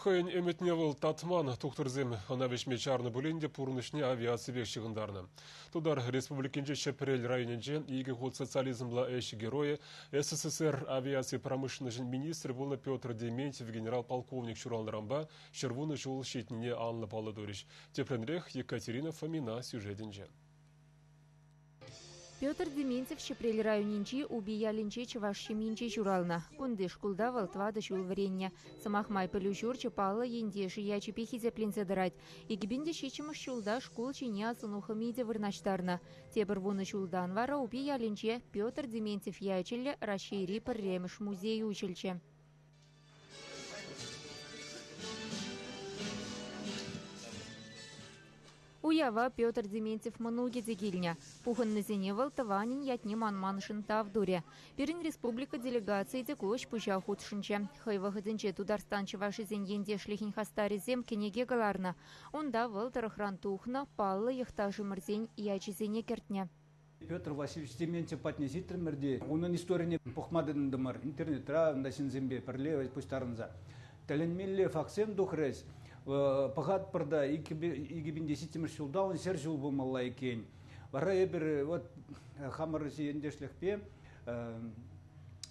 Хӑйӗн ӗмӗтне вӑл татман, тухтӑрсем ӑна вӗҫме чарнӑ пулин те пурнӑҫне авиаципех ҫыхӑнтарнӑ. Тутар Республикинчи Ҫӗпрел районӗнче икӗ хут социализмла ӗҫ геройӗ, СССР авиаци промышленноҫӗн министрӗ пулнӑ Петр Дементьев генерал-полковник ҫуралнӑранпа 110 ҫул ҫитнине анлӑ паллӑ турӗҫ. Тӗплӗнрех Екатерина Фомина сюжетӗнче. Петр Дементьев Ҫӗпрел районӗнчи Упи ялӗнче чӑваш ҫемйинче ҫуралнӑ. Кунти шкулта вӑл тӑватӑ ҫул вӗреннӗ. Сӑмах май, пӗлӳ ҫурчӗ паллӑ ентешӗ ячӗпе хисепленсе тӑрать. 2007 ҫулта шкул ҫине асӑну хӑми те вырнаҫтарнӑ. Тепӗр вунӑ ҫултан вара Упи ялӗнче Петр Дементьев ячӗллӗ Раҫҫейри пӗрремӗш музей уҫӑлчӗ. Уява Петр Дементьев мӑнукӗ те килнӗ. Пухӑннисене вӑл тӑванӗн ятне манманшӑн тав турӗ. Пирӗн республика делегацийӗ те ку ӗҫ-пуҫа хутшӑнчӗ. Хӑй вӑхӑтӗнче Тутарстан чӑвашӗсен ентешлӗхӗн хастарӗсем кӗнеке кӑларнӑ. Унта вӑл тӑрӑхран тухнӑ паллӑ йӑхташӑмӑрсен ячӗсене кӗртнӗ. Петр Васильевич Дементьев патне ҫитрӗмӗр те унӑн историне пӑхма тытӑнтӑмӑр. Интернетра унта ҫынсемпе пӗрле пуҫтарӑнса. Тӗлӗнмелле фактсем тухрӗҫ. Пӑхатпӑр та 2007 ҫулта ун 100 ҫул пулмалла иккен. Вара эпир вот хамӑр ентешлӗхпе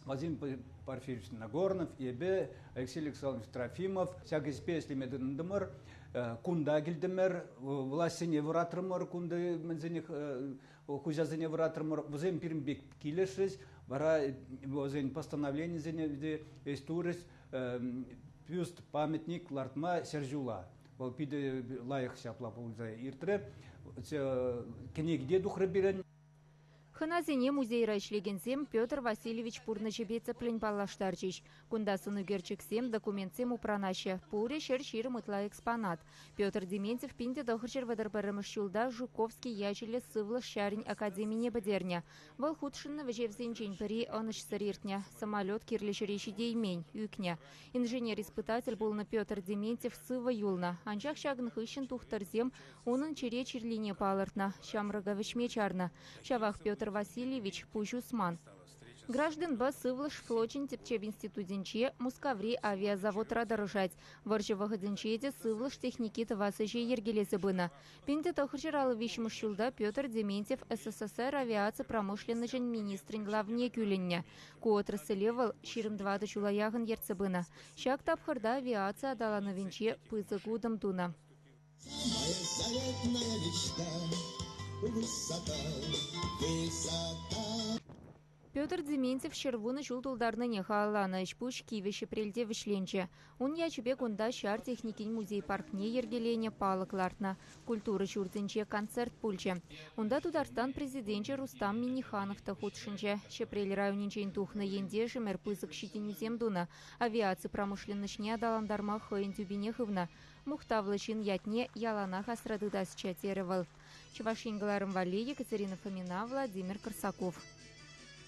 Владимир Порфирьевич Нагорнов, эпӗ, Алексей Александрович Трофимов ҫак ӗҫпе ӗҫлеме тытӑнтӑмӑр. Кунта килтӗмӗр, влаҫсене вӑратрӑмӑр, кунти мӗнсене хуҫасене вӑратрӑмӑр. Вӗсем пирӗн пек килӗшрӗҫ. Вара вӗсен постановленисене те ӗҫ турӗҫ. Бюст памятник лартма 100 ҫула. Вӑл питӗ лайӑх ҫапла пулса иртрӗ. Кӗнеке те тухрӗ пирӗн. Хӑнасене музейра ӗҫлекенсем Петр Васильевич пурнӑҫӗпе тӗплӗн паллаштарчӗҫ. Кунта сӑнӳкерчӗксем, документсем упранаҫҫӗ. Пурӗ 120 ытла экспонат. Петр Дементьев 1931 ҫулта Жуковский ячӗллӗ сывлӑш ҫарӗн академине пӗтернӗ. Вӑл хутшӑннӑ вӗҫевсенчен пӗри ӑнӑҫсӑр иртнӗ. Самолет кирлӗ ҫӗре ҫитеймен, ӳкнӗ. Инженер-испытатель пулнӑ Петр Дементьев сывӑ юлнӑ. Анчах ҫакӑн хыҫҫӑн тухтӑрсем унӑн чӗре чирлине палӑртнӑ, ҫамрӑка вӗҫме чарнӑ. Ҫавах Петр Васильевич пуҫ усман. Гражданпа сывлӑш флочӗн тӗпчев институтӗнче, Мускаври авиазаводра тӑрӑшать. Вӑрҫӑ вӑхӑтӗнче те сывлӑш техники тӑвас ӗҫе йӗркелесе пынӑ. 1953 ҫулта Петр Дементьев СССР авиаци промышленноҫӗн министрӗн главне кӳлӗннӗ. Ку отрасле вӑл 24 ҫула яхӑн ертсе пынӑ. Ҫак тапхӑрта авиаци аталанӑвӗнче пысӑк утӑм тунӑ. Моя заветная мечта, высота, высота. Петр Дементьев 110 ҫул тултарнине халалланӑ ӗҫ-пуҫ Кивӗ Ҫӗпрелте вӗҫленчӗ. Ун ячӗпе кунта ҫар техникин музей паркне йӗркеленӗ, палӑк лартнӑ. Культура ҫуртӗнче концерт пулчӗ. Унта Тутарстан Президенчӗ Рустам Минниханов та хутшӑнчӗ. Ҫӗпрел районӗнчен тухнӑ ентешӗмӗр пысӑк ҫитӗнӳсем тунӑ, авиаци промышленноҫне аталантарма хӑйӗн тӳпине хывнӑ. Мухтавлӑ ҫын ятне яланах асра тытасчӗ, терӗ вӑл. Чӑваш Ен кӑларӑм валли Екатерина Фомина, Владимир Корсаков.